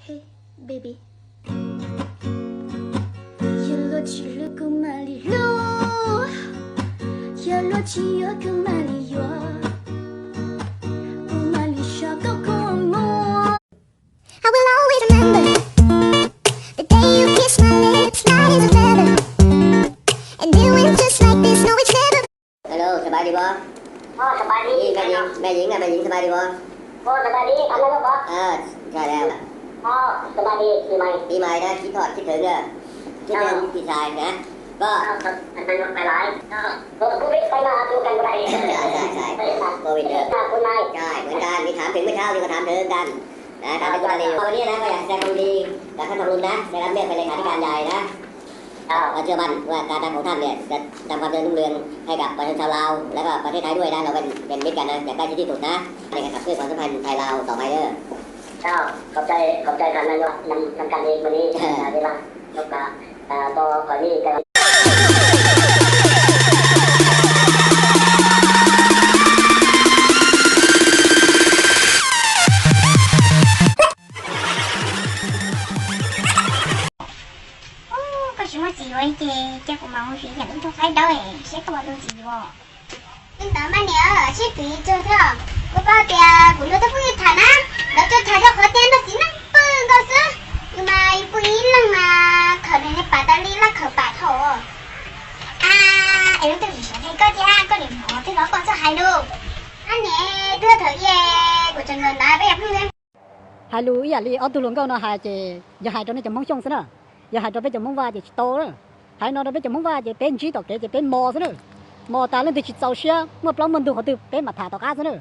Hey, baby. Yog luag tsis hlub kuv mam li hlub, yog luag tsis yuav kuv mam li yuav, kuv mam li so koj kua muag. I will always remember the day you kissed my lips, light as a feather, and it went just like this, no, it's never. Hello, สบายดีบ่ อ๋อ สบายดี นี่แม่หญิง แม่หญิงนะ แม่หญิงสบายดีบ่ โอ้ สบายดี ทำอะไรลูกบ่ เออ ใช่แล้ว อ๋อ สบายดี ปีใหม่ ปีใหม่นะ คิดทอดคิดถึงเด้อ คิดถึงพี่ชายนะ ก็ อันนั้นไปหลาย ก็โควิดไปมาดูกันบ่ได้ ใช่ใช่ใช่ โควิดเด้อ ขอบคุณมาก ใช่ เหมือนกัน มีถามถึงเมื่อเช้านี่ก็ถามถึงกัน นะ ถามถึงคุณอาลีอยู่ วันนี้นะ ก็อยากแสดงความยินดีกับท่านทองลุนนะ ได้รับเลือกเป็นเลขาธิการใหญ่นะ เราเชื่อมั่นว่าการทำของท่านเนี่ยจะนำความเจริญรุ่งเรืองให้กับประชาชนชาวลาว และก็ประเทศไทยด้วยนะ เราเป็นเป็นมิตรกันนะ อย่างใกล้ชิดที่สุดนะ ในการขับเคลื่อนความสัมพันธ์ไทยลาวต่อไปเด้อ เจ้า ขอบใจ ขอบใจท่านนายกนำนำกันเองวันนี้ เออ เวลา นกกา อ่า ก็ขอนี่กัน Ub, koj tsis muaj txiv yuav ces cia kuv mam mus fiv yam ib tug qaib dawb seb koj puas tu txiv yuav. Li ntawd mas niam, seb twv txog thiab. Kuv paub tias kuv nrog tus phooj ywg tham na, lawv tuaj tham rau qhov tias nrog txiv neej pw nkaus xwb. Yus mas yus pw ib leeg mas khaws nws niag pam tas li laj khaws pam dhau. A, es lub twg tsis sawv daws koj thiab koj niam hmov twb los koj txoj hais lus. Ab niam, twb thaum ub kuv tseem nkaum ntawd peb yog phooj ywg. Hais lus ib yam li ob tug hluas nkauj no hais ces yog hais rau nej cov Hmoob Xyooj xwb na. Yog hais rau peb cov Hmoob Vaj ces tsis tau na. Hais no rau peb cov Hmoob Vaj ces peb ntsib tom kev ces peb mos xwb na. Mos tas leej twg tsis txaus siab muaj plaub muaj ntug qhov twg peb mam tham tom qab xwb na.